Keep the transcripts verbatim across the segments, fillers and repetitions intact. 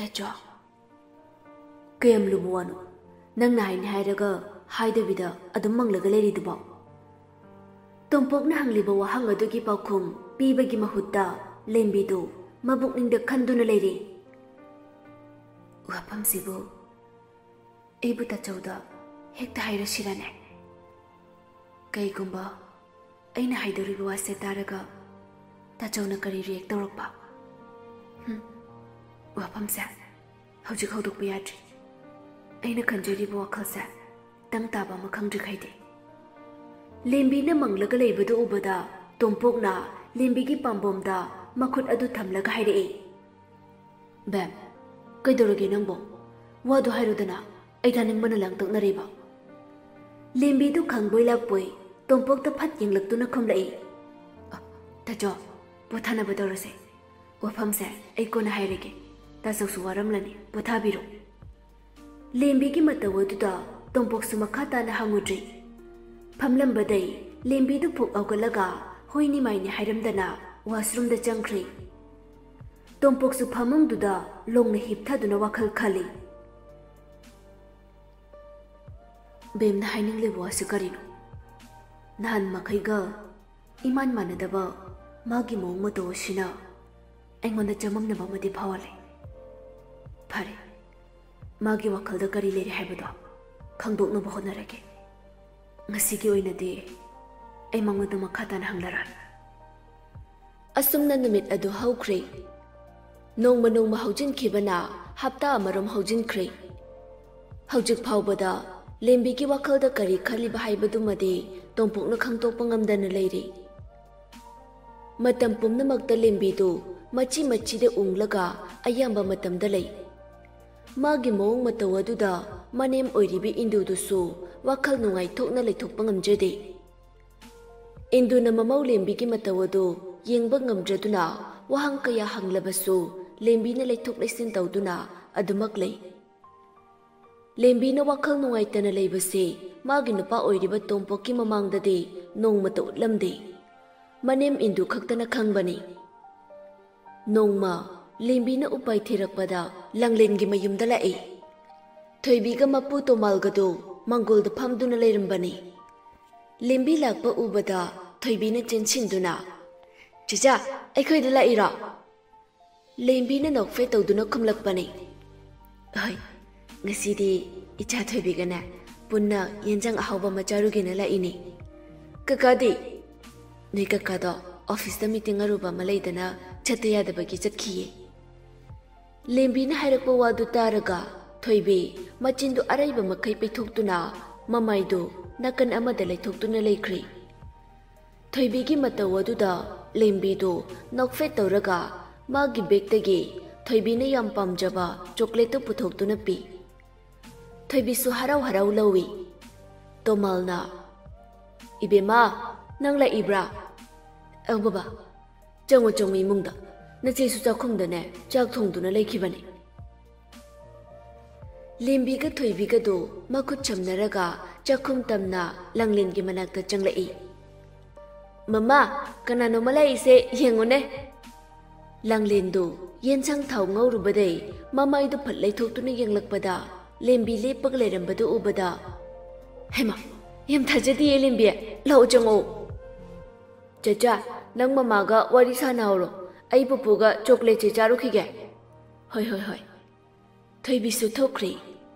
ꯇꯥꯆꯧ, ꯀꯌꯥꯝ ꯂꯨꯕ ꯋꯥꯅꯣ? ꯅꯪꯅ ꯍꯥꯏꯅꯤ ꯍꯥꯏꯔꯒ ꯍꯥꯏꯗꯕꯤꯗ ꯑꯗꯨꯝ ꯃꯪꯂꯒ ꯂꯩꯔꯤꯗꯨꯕꯣ? ꯇꯣꯝꯄꯣꯛꯅ ꯍꯪꯂꯤꯕ ꯋꯥꯍꯪ ꯑꯗꯨꯒꯤ ꯄꯥꯎꯈꯨꯝ ꯄꯤꯕꯒꯤ ꯃꯍꯨꯠꯇ ꯂꯦꯝꯕꯤꯗꯨ ꯃꯕꯨꯛꯅꯤꯡꯗ ꯈꯟꯗꯨꯅ ꯂꯩꯔꯤ꯫ ꯋꯥꯐꯝꯁꯤꯕꯨ ꯑꯩꯕꯨ ꯇꯥꯆꯧꯗ ꯍꯦꯛꯇ ꯍꯥꯏꯔꯁꯤꯔꯅꯦ? ꯀꯩꯒꯨꯝꯕ ꯑꯩꯅ ꯍꯥꯏꯗꯧꯔꯤꯕ ꯋꯥꯁꯦ ꯇꯥꯔꯒ ꯇꯥꯆꯧꯅ ꯀꯔꯤ react ꯇꯧꯔꯛꯄ? ꯍꯨꯝ, ꯋꯥꯐꯝꯁꯦ ꯍꯧꯖꯤꯛ ꯍꯧꯗꯣꯛꯄ ꯌꯥꯗ꯭ꯔꯤ꯫ ꯑꯩꯅ ꯈꯟꯖꯔꯤꯕ ꯋꯥꯈꯜꯁꯦ ꯇꯪ ꯇꯥꯕ ꯑꯃ ꯈꯪꯗ꯭ꯔꯤꯈꯩꯗꯤ꯫ ꯂꯦꯝꯕꯤꯅ ꯃꯪꯂꯒ ꯂꯩꯕꯗꯨ ꯎꯕꯗ ꯇꯣꯝꯄꯣꯛꯅ ꯂꯦꯝꯕꯤꯒꯤ ꯄꯥꯝꯕꯣꯝꯗ ꯃꯈꯨꯠ ꯑꯗꯨ ꯊꯝꯂꯒ ꯍꯥꯏꯔꯛꯏ, "ꯕꯦꯝ, ꯀꯩꯗꯧꯔꯒꯦ ꯅꯪꯕꯣ? ꯋꯥꯗꯣ ꯍꯥꯏꯔꯨꯗꯅ, ꯑꯩ ꯇꯥꯅꯤꯡꯕꯅ ꯂꯥꯡꯇꯛꯅꯔꯦꯕ꯫" ꯂꯦꯝꯕꯤꯗꯨ ꯈꯪꯕꯣꯏ ꯂꯥꯛꯄꯣꯏ ꯇꯣꯝꯄꯣꯛꯇ ꯐꯠ ꯌꯦꯡꯂꯛꯇꯨꯅ ꯈꯨꯝꯂꯛꯏ, "ꯑ, ꯇꯥꯆꯧ, ꯄꯣꯊꯥꯅꯕ ꯇꯧꯔꯁꯦ꯫ ꯋꯥꯐꯝꯁꯦ ꯑꯩ ꯀꯣꯟꯅ ꯍꯥꯏꯔꯒꯦ꯫ ꯇꯥꯆꯧꯁꯨ ꯋꯥꯔꯝꯂꯅꯤ, ꯄꯣꯊꯥꯕꯤꯔꯣ꯫" ꯂꯦꯝꯕꯤꯒꯤ ꯃꯇꯧ ꯑꯗꯨꯗ ꯇꯣꯝꯄꯣꯛꯁꯨ ꯃꯈꯥ ꯇꯥꯅ ꯍꯪꯉꯨꯗ꯭ꯔꯤ꯫ ꯐꯝꯂꯝꯕꯗꯩ ꯂꯦꯝꯕꯤꯗꯨ ꯐꯨꯛ ꯍꯧꯒꯠꯂꯒ ꯍꯣꯏꯅꯤ ꯃꯥꯏꯅꯤ ꯍꯥꯏꯔꯝꯗꯅ washroomꯗ ꯆꯪꯈ꯭ꯔꯦ꯫ ꯇꯣꯝꯄꯣꯛꯁꯨ ꯐꯃꯨꯡꯗꯨꯗ ꯂꯣꯡꯅ ꯍꯤꯞꯊꯗꯨꯅ ꯋꯥꯈꯜ ꯈꯜꯂꯤ꯫ ꯕꯦꯝꯅ ꯍꯥꯏꯅꯤꯡꯂꯤꯕ ꯋꯥꯁꯤ ꯀꯔꯤꯅꯣ? ꯅꯍꯥꯟ ꯃꯈꯩꯒ ꯏꯃꯥꯟ ꯃꯥꯟꯅꯗꯕ ꯃꯥꯒꯤ ꯃꯑꯣꯡ ꯃꯇꯧ ꯑꯁꯤꯅ ꯑꯩꯉꯣꯟꯗ ꯆꯃꯝꯅꯕ ꯑꯃꯗꯤ ꯐꯥꯎꯍꯜꯂꯦ꯫ ꯐꯔꯦ, ꯃꯥꯒꯤ ꯋꯥꯈꯜꯗ ꯀꯔꯤ ꯂꯩꯔꯤ ꯍꯥꯏꯕꯗꯣ ꯈꯪꯗꯣꯛꯅꯕ ꯍꯣꯠꯅꯔꯒꯦ꯫ ꯉꯁꯤꯒꯤ ꯑꯣꯏꯅꯗꯤ ꯑꯩ ꯃꯉꯣꯟꯗ ꯃꯈꯥ ꯇꯥꯅ ꯍꯪꯂꯔꯣꯏ꯫ ꯑꯁꯨꯝꯅ ꯅꯨꯃꯤꯠ ꯑꯗꯨ ꯍꯧꯈ꯭ꯔꯦ꯫ ꯅꯣꯡꯃ ꯅꯣꯡꯃ ꯍꯧꯖꯤꯟꯈꯤꯕꯅ ꯍꯞꯇꯥ ꯑꯃꯔꯣꯝ ꯍꯧꯖꯤꯟꯈ꯭ꯔꯦ꯫ ꯍꯧꯖꯤꯛ ꯐꯥꯎꯕꯗ ꯂꯦꯝꯕꯤꯒꯤ ꯋꯥꯈꯜꯗ ꯀꯔꯤ ꯈꯜꯂꯤꯕ ꯍꯥꯏꯕꯗꯨꯃꯗꯤ ꯇꯣꯝꯄꯣꯛꯅ ꯈꯪꯗꯣꯛꯄ ꯉꯝꯗꯅ ꯂꯩꯔꯤ꯫ ꯃꯇꯝ ꯄꯨꯝꯅꯃꯛꯇ ꯂꯦꯝꯕꯤꯗꯨ ꯃꯆꯤ ꯃꯆꯤꯗ ꯎꯪꯂꯒ ꯑꯌꯥꯝꯕ ꯃꯇꯝꯗ ꯂꯩ꯫ ꯃꯥꯒꯤ ꯃꯑꯣꯡ ꯃꯇꯧ ꯑꯗꯨꯗ ꯃꯅꯦꯝ ꯑꯣꯏꯔꯤꯕꯤ ꯏꯟꯗꯨꯗꯨꯁꯨ ꯋꯥꯈꯜ ꯅꯨꯡꯉꯥꯏꯊꯣꯛꯅ ꯂꯩꯊꯣꯛꯄ ꯉꯝꯖꯗꯦ꯫ ꯏꯟꯗꯨꯅ ꯃꯃꯧ ꯂꯦꯝꯕꯤꯒꯤ ꯃꯇꯧ ꯑꯗꯨ ꯌꯦꯡꯕ ꯉꯝꯗ꯭ꯔꯗꯨꯅ ꯋꯥꯍꯪ ꯀꯌꯥ ꯍꯪꯂꯕꯁꯨ ꯂꯦꯝꯕꯤꯅ ꯂꯩꯊꯣꯛ ꯂꯩꯁꯤꯟ ꯇꯧꯗꯨꯅ ꯑꯗꯨꯃꯛ ꯂꯩ꯫ ꯂꯦꯝꯕꯤꯅ ꯋꯥꯈꯜ ꯅꯨꯡꯉꯥꯏꯇꯅ ꯂꯩꯕꯁꯤ ꯃꯥꯒꯤ ꯅꯨꯄꯥ ꯑꯣꯏꯔꯤꯕ ꯇꯣꯝꯄꯣꯛꯀꯤ ꯃꯃꯥꯡꯗꯗꯤ ꯅꯣꯡꯃꯇ ꯎꯠꯂꯝꯗꯦ꯫ ꯃꯅꯦꯝ ꯏꯟꯗꯨ ꯈꯛꯇꯅ ꯈꯪꯕꯅꯤ꯫ ꯅꯣꯡꯃ ꯂꯦꯝꯕꯤꯅ ꯎꯄꯥꯏ ꯊꯤꯔꯛꯄꯗ ꯂꯥꯡꯂꯦꯟꯒꯤ ꯃꯌꯨꯝꯗ ꯂꯥꯛꯏ꯫ ꯊꯣꯏꯕꯤꯒ ꯃꯄꯨ ꯇꯣꯃꯥꯜꯒꯗꯨ ꯃꯪꯒꯣꯜꯗ ꯐꯝꯗꯨꯅ ꯂꯩꯔꯝꯕꯅꯤ꯫ ꯂꯦꯝꯕꯤ ꯂꯥꯛꯄ ꯎꯕꯗ ꯊꯣꯏꯕꯤꯅ ꯆꯦꯟꯁꯤꯟꯗꯨꯅ, "ꯆꯤꯆꯥ, ꯑꯩꯈꯣꯏꯗ ꯂꯥꯛꯏꯔꯣ?" ꯂꯦꯝꯕꯤꯅ ꯅꯣꯛꯐꯦꯠ ꯇꯧꯗꯨꯅ ꯈꯨꯝꯂꯛꯄꯅꯤ꯫ "ꯍꯣꯏ, ꯉꯁꯤꯗꯤ ꯏꯆꯥ ꯊꯣꯏꯕꯤꯒꯅꯦ ꯄꯨꯟꯅ ꯌꯦꯟꯖꯥꯡ ꯑꯍꯥꯎꯕ ꯑꯃ ꯆꯥꯔꯨꯒꯦꯅ ꯂꯥꯛꯏꯅꯤ꯫ ꯀꯀꯥꯗꯤ?" "ꯅꯣꯏ ꯀꯀꯥꯗꯣ ꯑꯣꯐꯤꯁꯇ ꯃꯤꯇꯤꯡ ꯑꯔꯨꯕ ꯑꯃ ꯂꯩꯗꯅ ꯆꯠꯇ ꯌꯥꯗꯕꯒꯤ ꯆꯠꯈꯤꯌꯦ꯫" ꯂꯦꯝꯕꯤꯅ ꯍꯥꯏꯔꯛꯄ ꯋꯥꯗꯨ ꯇꯥꯔꯒ ꯊꯣꯏꯕꯤ ꯃꯆꯤꯟꯗꯨ ꯑꯔꯩꯕ ꯃꯈꯩ ꯄꯩꯊꯣꯛꯇꯨꯅ ꯃꯃꯥꯏꯗꯨ ꯅꯥꯀꯟ ꯑꯃꯗ ꯂꯩꯊꯣꯛꯇꯨꯅ ꯂꯩꯈ꯭ꯔꯦ꯫ ꯊꯣꯏꯕꯤꯒꯤ ꯃꯇꯧ ꯑꯗꯨꯗ ꯂꯦꯝꯕꯤꯗꯨ ꯅꯣꯛꯐꯦꯠ ꯇꯧꯔꯒ ꯃꯥꯒꯤ ꯕꯦꯒꯇꯒꯤ ꯊꯣꯏꯕꯤꯅ ꯌꯥꯝ ꯄꯥꯝꯖꯕ ꯆꯣꯀ꯭ꯂꯦꯠꯇꯨ ꯄꯨꯊꯣꯛꯇꯨꯅ ꯄꯤ꯫ ꯊꯣꯏꯕꯤꯁꯨ ꯍꯔꯥꯎ ꯍꯔꯥꯎ ꯂꯧꯏ꯫ ꯇꯣꯃꯥꯜꯅ, "ꯏꯕꯦꯝꯃ, ꯅꯪ ꯂꯥꯛꯏꯕ꯭ꯔꯥ? ꯑꯧ ꯕꯕꯥ, ꯆꯪꯉꯨ ꯆꯪꯉꯨ ꯏꯃꯨꯡꯗ꯫ ꯅꯆꯦꯁꯨ ꯆꯥꯛꯈꯨꯝꯗꯅꯦ ꯆꯥꯛ ꯊꯣꯡꯗꯨꯅ ꯂꯩꯈꯤꯕꯅꯤ꯫" ꯂꯦꯝꯕꯤꯒ ꯊꯣꯏꯕꯤꯒꯗꯨ ꯃꯈꯨꯠ ꯁꯝꯅꯔꯒ ꯆꯥꯛꯈꯨꯝ ꯇꯝꯅ ꯂꯥꯡꯂꯦꯟꯒꯤ ꯃꯅꯥꯛꯇ ꯆꯪꯂꯛꯏ꯫ "ꯃꯃꯥ, ꯀꯅꯥꯅꯣꯃ ꯂꯥꯛꯏꯁꯦ ꯌꯦꯡꯉꯨꯅꯦ꯫" ꯂꯥꯡꯂꯦꯟꯗꯨ ꯌꯦꯟꯁꯥꯡ ꯊꯥꯎ ꯉꯧꯔꯨꯕꯗꯩ ꯃꯃꯥꯏꯗꯨ ꯐꯠ ꯂꯩꯊꯣꯛꯇꯨꯅ ꯌꯦꯡꯂꯛꯄꯗ ꯂꯦꯝꯕꯤ ꯂꯦꯞꯄꯒ ꯂꯩꯔꯝꯕꯗꯨ ꯎꯕꯗ, "ꯍꯩꯃꯥ, ꯌꯥꯝ ꯊꯥꯖꯗꯤꯌꯦ ꯂꯦꯝꯕꯤ, ꯂꯥꯛꯑꯣ ꯆꯪꯉꯛꯑꯣ꯫" "ꯆꯆꯥ, ꯅꯪ ꯃꯃꯥꯒ ꯋꯥꯔꯤ ꯁꯥꯟꯅꯍꯧꯔꯣ, ꯑꯩ ꯄꯨꯄꯨꯒ ꯆꯣꯀ꯭ꯂꯦꯠꯁꯦ ꯆꯥꯔꯨꯈꯤꯒꯦ꯫" "ꯍꯣꯏ, ꯍꯣꯏ, ꯍꯣꯏ꯫" ꯊꯣꯏꯕꯤꯁꯨ ꯊꯣꯛꯈ꯭ꯔꯦ꯫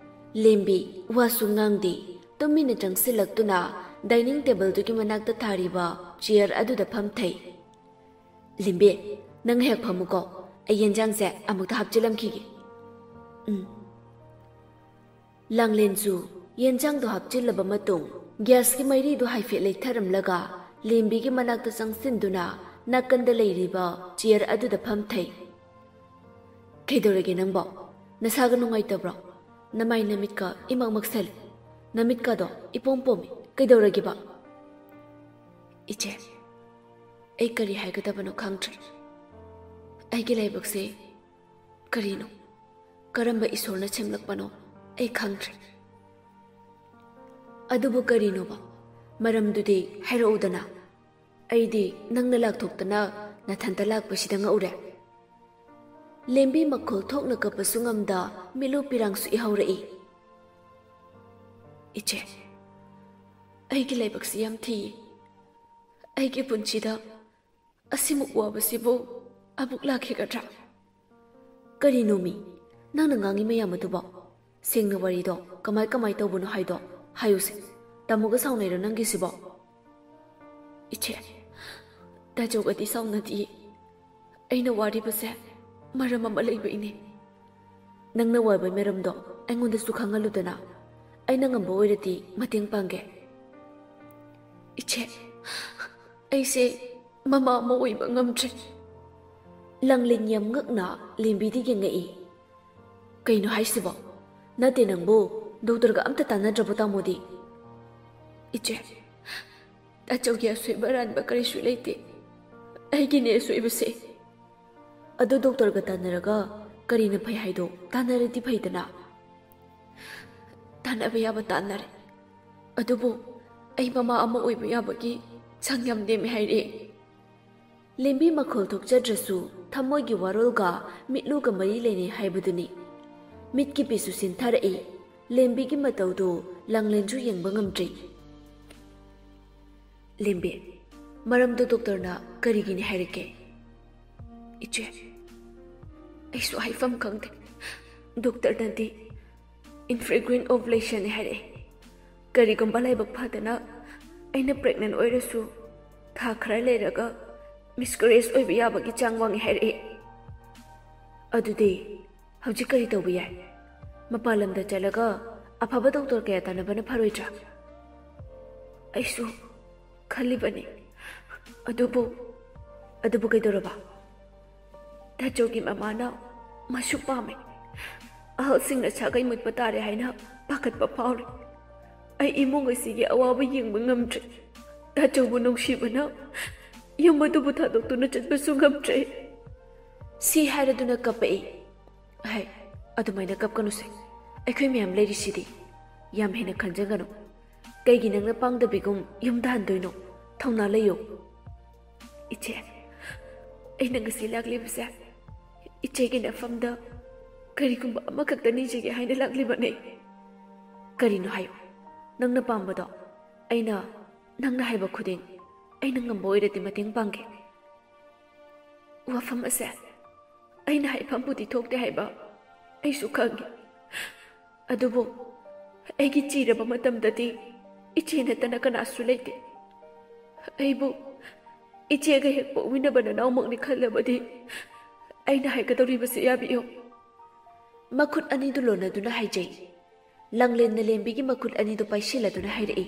ꯂꯦꯝꯕꯤ ꯋꯥꯁꯨ ꯉꯥꯡꯗꯦ, ꯇꯨꯃꯤꯟꯅ ꯆꯪꯁꯤꯜꯂꯛꯇꯨꯅ ꯗꯥꯏꯅꯤꯡ ꯇꯦꯕꯜꯗꯨꯒꯤ ꯃꯅꯥꯛꯇ ꯊꯥꯔꯤꯕ ꯆꯤꯌꯔ ꯑꯗꯨꯗ ꯐꯝꯊꯩ꯫ "ꯂꯦꯝꯕꯤ, ꯅꯪ ꯍꯦꯛ ꯐꯝꯃꯨꯀꯣ, ꯑꯩ ꯌꯦꯟꯖꯥꯡꯁꯦ ꯑꯃꯨꯛꯇ ꯍꯥꯞꯆꯤꯜꯂꯝꯈꯤꯒꯦ꯫" "ꯎꯝ꯫" ꯂꯥꯡꯂꯦꯟꯁꯨ ꯌꯦꯟꯖꯥꯡꯗꯣ ꯍꯥꯞꯆꯤꯜꯂꯕ ꯃꯇꯨꯡ ꯒ꯭ꯌꯥꯁꯀꯤ ꯃꯩꯔꯤꯗꯨ ꯍꯥꯏꯐꯦꯠ ꯂꯩꯊꯔꯝꯂꯒ ꯂꯦꯝꯕꯤꯒꯤ ꯃꯅꯥꯛꯇ ꯆꯪꯁꯤꯟꯗꯨꯅ ꯅꯥꯀꯟꯗ ꯂꯩꯔꯤꯕ ꯆꯤꯌꯔ ꯑꯗꯨꯗ ꯐꯝꯊꯩ꯫ "ꯀꯩꯗꯧꯔꯒꯦ ꯅꯪꯕꯣ? ꯅꯁꯥꯒ ꯅꯨꯡꯉꯥꯏꯇꯕ꯭ꯔꯣ? ꯅꯃꯥꯏ ꯅꯃꯤꯠꯀ ꯏꯃꯛ ꯃꯛꯁꯜꯂꯦ꯫ ꯅꯃꯤꯠꯀꯗꯣ ꯏꯄꯣꯝ ꯄꯣꯝꯃꯤ꯫ ꯀꯩꯗꯧꯔꯒꯦꯕ?" "ꯏꯆꯦ, ꯑꯩ ꯀꯔꯤ ꯍꯥꯏꯒꯗꯕꯅꯣ ꯈꯪꯗ꯭ꯔꯦ꯫ ꯑꯩꯒꯤ ꯂꯥꯏꯕꯛꯁꯦ ꯀꯔꯤꯅꯣ? ꯀꯔꯝꯕ ꯏꯁꯣꯔꯅ ꯁꯦꯝꯂꯛꯄꯅꯣ ꯑꯩ ꯈꯪꯗ꯭ꯔꯦ꯫" "ꯑꯗꯨꯕꯨ ꯀꯔꯤꯅꯣꯕ? ꯃꯔꯝꯗꯨꯗꯤ ꯍꯥꯏꯔꯛꯎꯗꯅ꯫ ꯑꯩꯗꯤ ꯅꯪꯅ ꯂꯥꯛꯊꯣꯛꯇꯅ ꯅꯊꯟꯇ ꯂꯥꯛꯄꯁꯤꯗ ꯉꯛꯎꯔꯦ꯫" ꯂꯦꯝꯕꯤ ꯃꯈꯣꯜ ꯊꯣꯛꯅ ꯀꯞꯄꯁꯨ ꯉꯝꯗ ꯃꯤꯠꯂꯨ ꯄꯤꯔꯥꯡꯁꯨ ꯏꯍꯧꯔꯛꯏ꯫ "ꯏꯆꯦ, ꯑꯩꯒꯤ ꯂꯥꯏꯕꯛꯁꯤ ꯌꯥꯝ ꯊꯤꯌꯦ꯫ ꯑꯩꯒꯤ ꯄꯨꯟꯁꯤꯗ ꯑꯁꯤꯃꯨꯛ ꯋꯥꯕꯁꯤꯕꯨ ꯑꯃꯨꯛ ꯂꯥꯛꯈꯤꯒꯗ꯭ꯔꯥ?" "ꯀꯔꯤꯅꯣꯃꯤ, ꯅꯪꯅ ꯉꯥꯡꯉꯤ ꯃꯌꯥꯝ ꯑꯗꯨꯕꯣ? ꯁꯦꯡꯅ ꯋꯥꯔꯤꯗꯣ ꯀꯃꯥꯏ ꯀꯃꯥꯏ ꯇꯧꯕꯅꯣ ꯍꯥꯏꯗꯣ ꯍꯥꯏꯌꯨꯁꯦ꯫ ꯇꯥꯃꯣꯒ ꯁꯥꯎꯅꯩꯔꯣ ꯅꯪꯒꯤꯁꯤꯕꯣ?" "ꯏꯆꯦ, ꯇꯥꯆꯧꯒꯗꯤ ꯁꯥꯎꯅꯗꯤꯌꯦ꯫ ꯑꯩꯅ ꯋꯥꯔꯤꯕꯁꯦ ꯃꯔꯝ ꯑꯃ ꯂꯩꯕꯩꯅꯦ꯫" "ꯅꯪꯅ ꯋꯥꯕꯩ ꯃꯔꯝꯗꯣ ꯑꯩꯉꯣꯟꯗꯁꯨ ꯈꯪꯍꯜꯂꯨꯗꯅ꯫ ꯑꯩꯅ ꯉꯝꯕ ꯑꯣꯏꯔꯗꯤ ꯃꯇꯦꯡ ꯄꯥꯡꯒꯦ꯫" "ꯏꯆꯦ, ꯑꯩꯁꯦ ꯃꯃꯥ ꯑꯃ ꯑꯣꯏꯕ ꯉꯝꯗ꯭ꯔꯦ꯫" ꯂꯥꯡꯂꯦꯟ ꯌꯥꯝ ꯉꯛꯅ ꯂꯦꯝꯕꯤꯗ ꯌꯦꯡꯉꯛꯏ꯫ "ꯀꯩꯅꯣ ꯍꯥꯏꯁꯤꯕꯣ? ꯅꯠꯇꯦ, ꯅꯪꯕꯨ ꯗꯣꯛꯇꯔꯒ ꯑꯝꯇ ꯇꯥꯟꯅꯗ꯭ꯔꯕꯣ ꯇꯥꯃꯣꯗꯤ?" "ꯏꯆꯦ, ꯇꯥꯆꯧꯒꯤ ꯑꯁꯣꯏꯕ ꯑꯔꯥꯟꯕ ꯀꯔꯤꯁꯨ ꯂꯩꯇꯦ꯫ ꯑꯩꯒꯤꯅꯦ ꯑꯁꯣꯏꯕꯁꯦ꯫" "ꯑꯗꯨ ꯗꯣꯛꯇꯔꯒ ꯇꯥꯟꯅꯔꯒ ꯀꯔꯤꯅ ꯐꯩ ꯍꯥꯏꯗꯣ ꯇꯥꯟꯅꯔꯗꯤ ꯐꯩꯗꯅ꯫" "ꯇꯥꯟꯅꯕ ꯌꯥꯕ ꯇꯥꯟꯅꯔꯦ, ꯑꯗꯨꯕꯨ ꯑꯩ ꯃꯃꯥ ꯑꯃ ꯑꯣꯏꯕ ꯌꯥꯕꯒꯤ ꯆꯥꯡ ꯌꯥꯝ ꯅꯦꯝꯃꯦ" ꯍꯥꯏꯔꯛꯑꯦ꯫ ꯂꯦꯝꯕꯤ ꯃꯈꯣꯜ ꯊꯣꯛꯆꯗ꯭ꯔꯁꯨ ꯊꯃꯣꯏꯒꯤ ꯋꯥꯔꯣꯜꯒ ꯃꯤꯠꯂꯨꯒ ꯃꯔꯤ ꯂꯩꯅꯩ ꯍꯥꯏꯕꯗꯨꯅꯤ꯫ ꯃꯤꯠꯀꯤ ꯄꯤꯁꯨ ꯁꯤꯟꯊꯔꯛꯏ꯫ ꯂꯦꯝꯕꯤꯒꯤ ꯃꯇꯧꯗꯨ ꯂꯥꯡꯂꯦꯟꯁꯨ ꯌꯦꯡꯕ ꯉꯝꯗ꯭ꯔꯤ꯫ "ꯂꯦꯝꯕꯤ, ꯃꯔꯝꯗꯨ ꯗꯣꯛꯇꯔꯅ ꯀꯔꯤꯒꯤꯅꯤ ꯍꯥꯏꯔꯛꯀꯦ?" "ꯏꯆꯦ, ꯑꯩꯁꯨ ꯍꯥꯏꯐꯝ ꯈꯪꯗꯦ꯫ ꯗꯣꯛꯇꯔꯅꯗꯤ infrequent ovulation ꯍꯥꯏꯔꯛꯑꯦ꯫ ꯀꯔꯤꯒꯨꯝꯕ ꯂꯥꯏꯕꯛ ꯐꯗꯅ ꯑꯩꯅ pregnant ꯑꯣꯏꯔꯁꯨ ꯊꯥ ꯈꯔ ꯂꯩꯔꯒ miscarriage ꯑꯣꯏꯕ ꯌꯥꯕꯒꯤ ꯆꯥꯡ ꯋꯥꯡꯉꯤ ꯍꯥꯏꯔꯛꯑꯦ꯫" "ꯑꯗꯨꯗꯤ ꯍꯧꯖꯤꯛ ꯀꯔꯤ ꯇꯧꯕ ꯌꯥꯏ? ꯃꯄꯥꯟ ꯂꯝꯗ ꯆꯠꯂꯒ ꯑꯐꯕ ꯗꯣꯛꯇꯔ ꯀꯌꯥ ꯇꯥꯟꯅꯕꯅ ꯐꯔꯣꯏꯗ꯭ꯔꯥ?" "ꯑꯩꯁꯨ ꯈꯜꯂꯤꯕꯅꯤ꯫ ꯑꯗꯨꯕꯨ, ꯑꯗꯨꯕꯨ ꯀꯩꯗꯧꯔꯕ?" "ꯇꯥꯆꯧꯒꯤ ꯃꯃꯥꯅ ꯃꯁꯨ ꯄꯥꯝꯃꯦ꯫ ꯑꯍꯜꯁꯤꯡꯅ ꯁꯥꯒꯩ ꯃꯨꯠꯄ ꯇꯥꯔꯦ ꯍꯥꯏꯅ ꯄꯥꯈꯠꯄ ꯐꯥꯎꯔꯦ꯫ ꯑꯩ ꯏꯃꯨꯡ ꯑꯁꯤꯒꯤ ꯑꯋꯥꯕ ꯌꯦꯡꯕ ꯉꯝꯗ꯭ꯔꯦ꯫ ꯇꯥꯆꯧꯕꯨ ꯅꯨꯡꯁꯤꯕꯅ ꯌꯨꯝ ꯑꯗꯨꯕꯨ ꯊꯥꯗꯣꯛꯇꯨꯅ ꯆꯠꯄꯁꯨ ꯉꯝꯗ꯭ꯔꯦ꯫" ꯁꯤ ꯍꯥꯏꯔꯗꯨꯅ ꯀꯞꯄꯛꯏ꯫ "ꯍꯩ, ꯑꯗꯨꯃꯥꯏꯅ ꯀꯞꯀꯅꯨꯁꯦ꯫ ꯑꯩꯈꯣꯏ ꯃꯌꯥꯝ ꯂꯩꯔꯤꯁꯤꯗꯤ꯫ ꯌꯥꯝ ꯍꯦꯟꯅ ꯈꯟꯖꯒꯅꯨ꯫ ꯀꯩꯒꯤ ꯅꯪꯅ ꯄꯥꯡꯗꯕꯤꯒꯨꯝ ꯌꯨꯝꯗ ꯍꯟꯗꯣꯏꯅꯣ? ꯊꯧꯅꯥ ꯂꯩꯌꯨ꯫" "ꯏꯆꯦ, ꯑꯩꯅ ꯉꯁꯤ ꯂꯥꯛꯂꯤꯕꯁꯦ ꯏꯆꯦꯒꯤ ꯅꯐꯝꯗ ꯀꯔꯤꯒꯨꯝꯕ ꯑꯃꯈꯛꯇ ꯅꯤꯖꯒꯦ ꯍꯥꯏꯅ ꯂꯥꯛꯂꯤꯕꯅꯦ꯫ ꯀꯔꯤꯅꯣ ꯍꯥꯏꯌꯨ, ꯅꯪꯅ ꯄꯥꯝꯕꯗꯣ꯫ ꯑꯩꯅ ꯅꯪꯅ ꯍꯥꯏꯕ ꯈꯨꯗꯤꯡ ꯑꯩꯅ ꯉꯝꯕ ꯑꯣꯏꯔꯗꯤ ꯃꯇꯦꯡ ꯄꯥꯡꯒꯦ꯫ ꯋꯥꯐꯝ ꯑꯁꯦ ꯑꯩꯅ ꯍꯥꯏꯐꯝꯕꯨꯗꯤ ꯊꯣꯛꯇꯦ ꯍꯥꯏꯕ ꯑꯩꯁꯨ ꯈꯪꯉꯤ꯫ ꯑꯗꯨꯕꯨ ꯑꯩꯒꯤ ꯆꯤꯔꯕ ꯃꯇꯝꯗꯗꯤ ꯏꯆꯦ ꯅꯠꯇꯅ ꯀꯅꯥꯁꯨ ꯂꯩꯇꯦ꯫ ꯑꯩꯕꯨ ꯏꯆꯦꯒ ꯍꯦꯛ ꯄꯣꯛꯃꯤꯟꯅꯕ ꯅꯅꯥꯎꯃꯛꯅꯤ ꯈꯜꯂꯕꯗꯤ ꯑꯩꯅ ꯍꯥꯏꯒꯗꯧꯔꯤꯕꯁꯤ ꯌꯥꯕꯤꯌꯨ꯫ ꯃꯈꯨꯠ ꯑꯅꯤꯗꯨ ꯂꯣꯟꯅꯗꯨꯅ ꯍꯥꯏꯖꯩ꯫ ꯂꯥꯡꯂꯦꯟꯅ ꯂꯦꯝꯕꯤꯒꯤ ꯃꯈꯨꯠ ꯑꯅꯤꯗꯨ ꯄꯥꯏꯁꯤꯜꯂꯗꯨꯅ ꯍꯥꯏꯔꯛꯏ,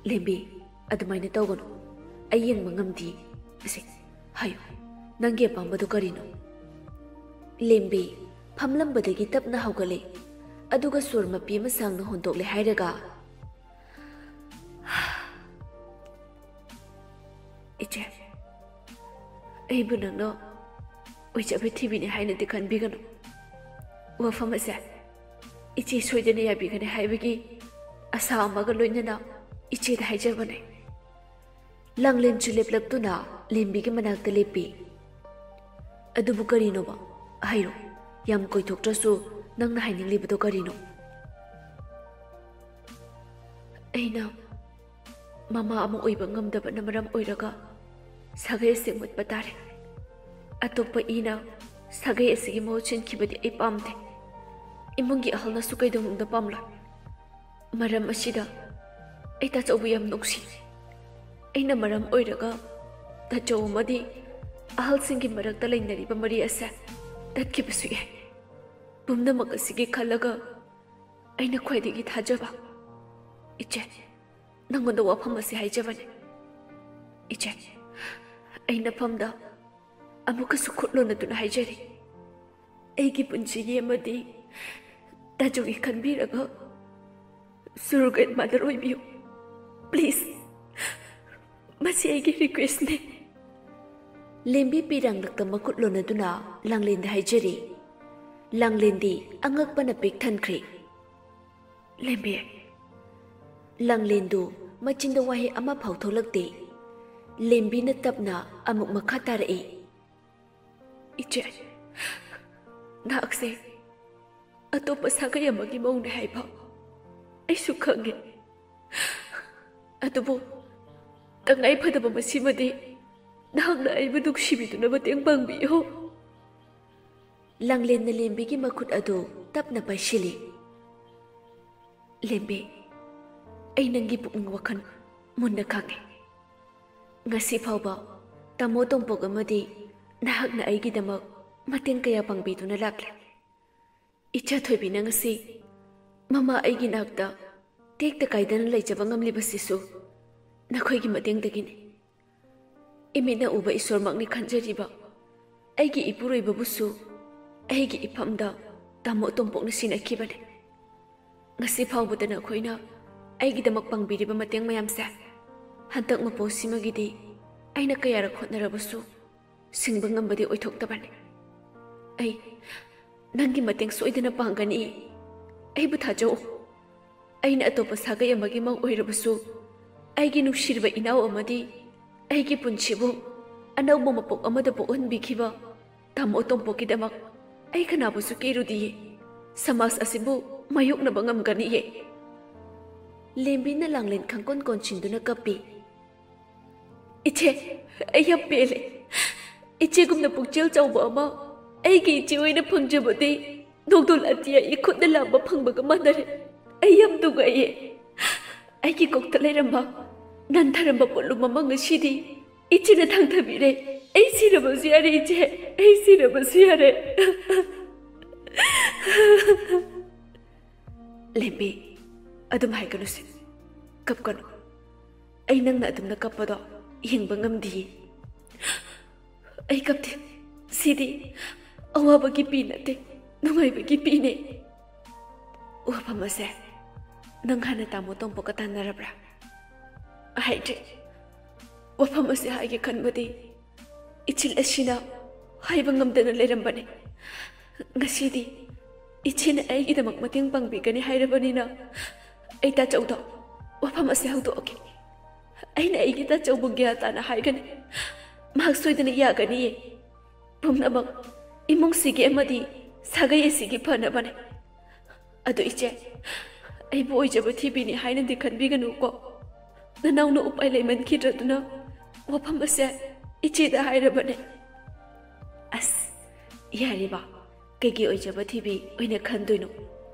"ꯂꯦꯝꯕꯤ, ꯑꯗꯨꯃꯥꯏꯅ ꯇꯧꯒꯅꯨ꯫ ꯑꯩ ꯌꯦꯡꯕ ꯉꯝꯗꯦ꯫ ꯑꯁꯦ, ꯍꯥꯏꯌꯨ, ꯅꯪꯒꯤ ꯑꯄꯥꯝꯕꯗꯨ ꯀꯔꯤꯅꯣ?" ꯂꯦꯝꯕꯤ ꯐꯝꯂꯝꯕꯗꯒꯤ ꯇꯞꯅ ꯍꯧꯒꯠꯂꯦ, ꯑꯗꯨꯒ ꯁꯣꯔ ꯃꯄꯤ ꯑꯃ ꯁꯥꯡꯅ ꯍꯣꯟꯗꯣꯛꯂꯦ ꯍꯥꯏꯔꯒ, "ꯏꯆꯦ, ꯑꯩꯕꯨ ꯅꯪꯅ ꯑꯣꯏꯖꯕ ꯊꯤꯕꯤꯅꯤ ꯍꯥꯏꯅꯗꯤ ꯈꯟꯕꯤꯒꯅꯨ꯫ ꯋꯥꯐꯝ ꯑꯁꯦ ꯏꯆꯦ ꯁꯣꯏꯗꯅ ꯌꯥꯕꯤꯒꯅꯤ ꯍꯥꯏꯕꯒꯤ ꯑꯁꯥ ꯑꯃꯒ ꯂꯣꯏꯅꯅ ꯏꯆꯦꯗ ꯍꯥꯏꯖꯕꯅꯦ꯫" ꯂꯥꯡꯂꯦꯟꯁꯨ ꯂꯦꯞꯂꯛꯇꯨꯅ ꯂꯦꯝꯕꯤꯒꯤ ꯃꯅꯥꯛꯇ ꯂꯦꯞꯄꯤ꯫ "ꯑꯗꯨꯕꯨ ꯀꯔꯤꯅꯣꯕ? ꯍꯥꯏꯔꯣ, ꯌꯥꯝ ꯀꯣꯏꯊꯣꯛꯇ꯭ꯔꯁꯨ ꯅꯪꯅ ꯍꯥꯏꯅꯤꯡꯂꯤꯕꯗꯣ ꯀꯔꯤꯅꯣ?" ꯑꯩꯅ ꯃꯃꯥ ꯑꯃ ꯑꯣꯏꯕ ꯉꯝꯗꯕꯅ ꯃꯔꯝ ꯑꯣꯏꯔꯒ ꯁꯥꯒꯩ ꯑꯁꯤ ꯃꯨꯠꯄ ꯇꯥꯔꯦ꯫ ꯑꯇꯣꯞꯄ ꯏꯅ ꯁꯥꯒꯩ ꯑꯁꯤꯒꯤ ꯃꯍꯨꯠ ꯁꯤꯟꯈꯤꯕꯗꯤ ꯑꯩ ꯄꯥꯝꯗꯦ꯫ ꯏꯃꯨꯡꯒꯤ ꯑꯍꯜꯅꯁꯨ ꯀꯩꯗꯧꯅꯨꯡꯗ ꯄꯥꯝꯂꯣꯏ꯫ ꯃꯔꯝ ꯑꯁꯤꯗ ꯑꯩ ꯇꯥꯆꯧꯕꯨ ꯌꯥꯝ ꯅꯨꯡꯁꯤ꯫ ꯑꯩꯅ ꯃꯔꯝ ꯑꯣꯏꯔꯒ ꯇꯥꯆꯧ ꯑꯃꯗꯤ ꯑꯍꯜꯁꯤꯡꯒꯤ ꯃꯔꯛꯇ ꯂꯩꯅꯔꯤꯕ ꯃꯔꯤ ꯑꯁꯦ ꯇꯠꯈꯤꯕꯁꯨ ꯌꯥꯏ꯫ ꯄꯨꯝꯅꯃꯛ ꯑꯁꯤꯒꯤ ꯈꯜꯂꯒ ꯑꯩꯅ ꯈ꯭ꯋꯥꯏꯗꯒꯤ ꯊꯥꯖꯕ ꯏꯆꯦ, ꯅꯪꯉꯣꯟꯗ ꯋꯥꯐꯝ ꯑꯁꯤ ꯍꯥꯏꯖꯕꯅꯤ꯫ ꯏꯆꯦ, ꯑꯩ ꯅꯐꯝꯗ ꯑꯃꯨꯛꯀꯁꯨ ꯈꯨꯠ ꯂꯣꯟꯅꯗꯨꯅ ꯍꯥꯏꯖꯔꯤ꯫ ꯑꯩꯒꯤ ꯄꯨꯟꯁꯤꯒꯤ ꯑꯃꯗꯤ ꯇꯥꯖꯨꯒꯤ ꯈꯟꯕꯤꯔꯒ surrogate mother ꯑꯣꯏꯕꯤꯌꯨ꯫ Please, ꯃꯁꯤ ꯑꯩꯒꯤ requestꯅꯦ꯫" ꯂꯦꯝꯕꯤ ꯄꯤꯔꯥꯡꯂꯛꯇ ꯃꯈꯨꯠ ꯂꯣꯟꯅꯗꯨꯅ ꯂꯥꯡꯂꯦꯟꯗ ꯍꯥꯏꯖꯔꯤ꯫ ꯂꯥꯡꯂꯦꯟꯗꯤ ꯑꯉꯛꯄꯅ ꯄꯤꯛ ꯊꯟꯈ꯭ꯔꯦ꯫ "ꯂꯦꯝꯕꯤ꯫" ꯂꯥꯡꯂꯦꯟꯗꯨ ꯃꯆꯤꯟꯗ ꯋꯥꯍꯩ ꯑꯃ ꯐꯥꯎ ꯊꯣꯛꯂꯛꯇꯦ꯫ ꯂꯦꯝꯕꯤꯅ ꯇꯞꯅ ꯑꯃꯨꯛ ꯃꯈꯥ ꯇꯥꯔꯛꯏ꯫ ꯏꯆꯦ, ꯅꯍꯥꯛꯁꯦ ꯑꯇꯣꯞꯄ ꯁꯥꯒꯩ ꯑꯃꯒꯤ ꯃꯧꯅꯦ ꯍꯥꯏꯕ ꯑꯩꯁꯨ ꯈꯪꯉꯦ꯫ ꯑꯗꯨꯕꯨ ꯇꯉꯥꯏ ꯐꯗꯕ ꯃꯁꯤꯃꯗꯤ ꯅꯍꯥꯛꯅ ꯑꯩꯕꯨ ꯅꯨꯡꯁꯤꯕꯤꯗꯨꯅ ꯃꯇꯦꯡ ꯄꯥꯡꯕꯤꯌꯨ꯫ ꯂꯥꯡꯂꯦꯟꯅ ꯂꯦꯝꯕꯤꯒꯤ ꯃꯈꯨꯠ ꯑꯗꯨ ꯇꯞꯅ ꯄꯥꯏꯁꯤꯜꯂꯤ꯫ ꯂꯦꯝꯕꯤ, ꯑꯩ ꯅꯪꯒꯤ ꯄꯨꯛꯅꯤꯡ ꯋꯥꯈꯜ ꯃꯨꯟꯅ ꯈꯪꯉꯦ꯫ ꯉꯁꯤ ꯐꯥꯎꯕ ꯇꯥꯃꯣ ꯇꯣꯝꯄꯣꯛ ꯑꯃꯗꯤ ꯅꯍꯥꯛꯅ ꯑꯩꯒꯤꯗꯃꯛ ꯃꯇꯦꯡ ꯀꯌꯥ ꯄꯥꯡꯕꯤꯗꯨꯅ ꯂꯥꯛꯂꯦ꯫ ꯏꯆꯥ ꯊꯣꯏꯕꯤꯅ ꯉꯁꯤ ꯃꯃꯥ ꯑꯩꯒꯤ ꯅꯥꯛꯇ ꯇꯦꯛꯇ ꯀꯥꯏꯗꯅ ꯂꯩꯖꯕ ꯉꯝꯂꯤꯕꯁꯤꯁꯨ ꯅꯈꯣꯏꯒꯤ ꯃꯇꯦꯡꯗꯒꯤꯅꯤ꯫ ꯏꯃꯤꯠꯅ ꯎꯕ ꯏꯁꯣꯔꯃꯛꯅꯤ ꯈꯟꯖꯔꯤꯕ ꯑꯩꯒꯤ ꯏꯄꯨꯔꯣꯏꯕꯕꯨꯁꯨ ꯑꯩꯒꯤ ꯏꯐꯝꯗ ꯇꯥꯃꯣ ꯇꯣꯝꯄꯣꯛꯅ ꯁꯤꯟꯅꯈꯤꯕꯅꯤ꯫ ꯉꯁꯤ ꯐꯥꯎꯕꯗ ꯅꯈꯣꯏꯅ ꯑꯩꯒꯤꯗꯃꯛ ꯄꯥꯡꯕꯤꯔꯤꯕ ꯃꯇꯦꯡ ꯃꯌꯥꯝꯁꯦ ꯍꯟꯗꯛ ꯃꯄꯣꯛꯁꯤꯃꯒꯤꯗꯤ ꯑꯩꯅ ꯀꯌꯥꯔꯛ ꯍꯣꯠꯅꯔꯕꯁꯨ ꯁꯤꯡꯕ ꯉꯝꯕꯗꯤ ꯑꯣꯏꯊꯣꯛꯇꯕꯅꯤ꯫ ꯑꯩ ꯅꯪꯒꯤ ꯃꯇꯦꯡ ꯁꯣꯏꯗꯅ ꯄꯥꯡꯒꯅꯤ꯫ ꯑꯩꯕꯨ ꯊꯥꯖꯧ꯫ ꯑꯩꯅ ꯑꯇꯣꯞꯄ ꯁꯥꯒꯩ ꯑꯃꯒꯤ ꯃꯧ ꯑꯣꯏꯔꯕꯁꯨ ꯑꯩꯒꯤ ꯅꯨꯡꯁꯤꯔꯕ ꯏꯅꯥꯎ ꯑꯃꯗꯤ ꯑꯩꯒꯤ ꯄꯨꯟꯁꯤꯕꯨ ꯑꯅꯧꯕ ꯃꯄꯣꯛ ꯑꯃꯗ ꯄꯣꯛꯍꯟꯕꯤꯈꯤꯕ ꯇꯥꯃꯣ ꯇꯣꯝꯄꯣꯛꯀꯤꯗꯃꯛ ꯑꯩ ꯀꯅꯥꯕꯨꯁꯨ ꯀꯤꯔꯨꯗꯤꯌꯦ꯫ ꯁꯃꯥꯖ ꯑꯁꯤꯕꯨ ꯃꯥꯌꯣꯛꯅꯕ ꯉꯝꯒꯅꯤꯌꯦ꯫ ꯂꯦꯝꯕꯤꯅ ꯂꯥꯡꯂꯦꯟ ꯈꯪꯀꯣꯟ ꯀꯣꯟꯁꯤꯟꯗꯨꯅ ꯀꯞꯄꯤ꯫ ꯏꯆꯦ, ꯑꯩ ꯌꯥꯝ ꯄꯦꯜꯂꯦ꯫ ꯏꯆꯦꯒꯨꯝꯅ ꯄꯨꯛꯆꯦꯜ ꯆꯥꯎꯕ ꯑꯃ ꯑꯩꯒꯤ ꯏꯆꯦ ꯑꯣꯏꯅ ꯐꯪꯖꯕꯗꯤ ꯅꯣꯡꯗꯣꯜ ꯑꯇꯤꯌꯥ ꯏꯈꯨꯠꯅ ꯂꯥꯝꯕ ꯐꯪꯕꯒ ꯃꯥꯟꯅꯔꯦ꯫ ꯑꯩ ꯌꯥꯝ ꯅꯨꯡꯉꯥꯏꯌꯦ꯫ ꯑꯩꯒꯤ ꯀꯣꯛꯇ ꯂꯩꯔꯝꯕ ꯅꯟꯊꯔꯝꯕ ꯄꯣꯠꯂꯨꯝ ꯑꯃ ꯉꯁꯤꯗꯤ ꯏꯆꯦꯅ ꯊꯥꯡꯊꯕꯤꯔꯦ꯫ ꯑꯩ ꯁꯤꯔꯕꯁꯨ ꯌꯥꯔꯦ ꯏꯆꯦ, ꯑꯩ ꯁꯤꯔꯕꯁꯨ ꯌꯥꯔꯦ꯫ ꯂꯦꯝꯕꯤ, ꯑꯗꯨꯝ ꯍꯥꯏꯒꯅꯨꯁꯦ, ꯀꯞꯀꯅꯨ꯫ ꯑꯩ ꯅꯪꯅ ꯑꯗꯨꯝꯅ ꯀꯞꯄꯗꯣ ꯌꯦꯡꯕ ꯉꯝꯗꯤꯌꯦ꯫ ꯑꯩ ꯀꯞꯇꯦ꯫ ꯁꯤꯗꯤ ꯑꯋꯥꯕꯒꯤ ꯄꯤ ꯅꯠꯇꯦ, ꯅꯨꯡꯉꯥꯏꯕꯒꯤ ꯄꯤꯅꯦ꯫ ꯋꯥꯐꯝ ꯑꯁꯦ ꯅꯪ ꯍꯥꯟꯅ ꯇꯥꯃꯣ ꯇꯣꯝꯄꯣꯛꯀ ꯇꯥꯟꯅꯔꯕ꯭ꯔꯥ? ꯍꯥꯏꯗ꯭ꯔꯤ꯫ ꯋꯥꯐꯝ ꯑꯁꯦ ꯍꯥꯏꯒꯦ ꯈꯟꯕꯗꯤ ꯏꯆꯤꯜ ꯑꯁꯤꯅ ꯍꯥꯏꯕ ꯉꯝꯗꯅ ꯂꯩꯔꯝꯕꯅꯤ꯫ ꯉꯁꯤꯗꯤ ꯏꯆꯦꯅ ꯑꯩꯒꯤꯗꯃꯛ ꯃꯇꯦꯡ ꯄꯥꯡꯕꯤꯒꯅꯤ ꯍꯥꯏꯔꯕꯅꯤꯅ ꯑꯩ ꯇꯥꯆꯧꯗ ꯋꯥꯐꯝ ꯑꯁꯦ ꯍꯧꯗꯣꯛꯑꯒꯦ꯫ ꯑꯩꯅ ꯑꯩꯒꯤ ꯇꯥꯆꯧꯕꯨ ꯒ꯭ꯌꯥꯟ ꯇꯥꯅ ꯍꯥꯏꯒꯅꯤ꯫ ꯃꯍꯥꯛ ꯁꯣꯏꯗꯅ ꯌꯥꯒꯅꯤꯌꯦ꯫ ꯄꯨꯝꯅꯃꯛ ꯏꯃꯨꯡꯁꯤꯒꯤ ꯑꯃꯗꯤ ꯁꯥꯒꯩ ꯑꯁꯤꯒꯤ ꯐꯅꯕꯅꯦ꯫ ꯑꯗꯨ ꯏꯆꯦ, ꯑꯩꯕꯨ ꯑꯣꯏꯖꯕ ꯊꯤꯕꯤꯅꯤ ꯍꯥꯏꯅꯗꯤ ꯈꯟꯕꯤꯒꯅꯨꯀꯣ꯫ ꯅꯅꯥꯎꯅ ꯎꯄꯥꯏ ꯂꯩꯃꯟꯈꯤꯗ꯭ꯔꯗꯨꯅ ꯋꯥꯐꯝ ꯑꯁꯦ ꯏꯆꯦꯗ ꯍꯥꯏꯔꯕꯅꯦ꯫ ꯑꯁ, ꯌꯥꯔꯦꯕ, ꯀꯩꯒꯤ ꯑꯣꯏꯖꯕ ꯊꯤꯕꯤ ꯑꯣꯏꯅ ꯈꯟꯗꯣꯏꯅꯣ?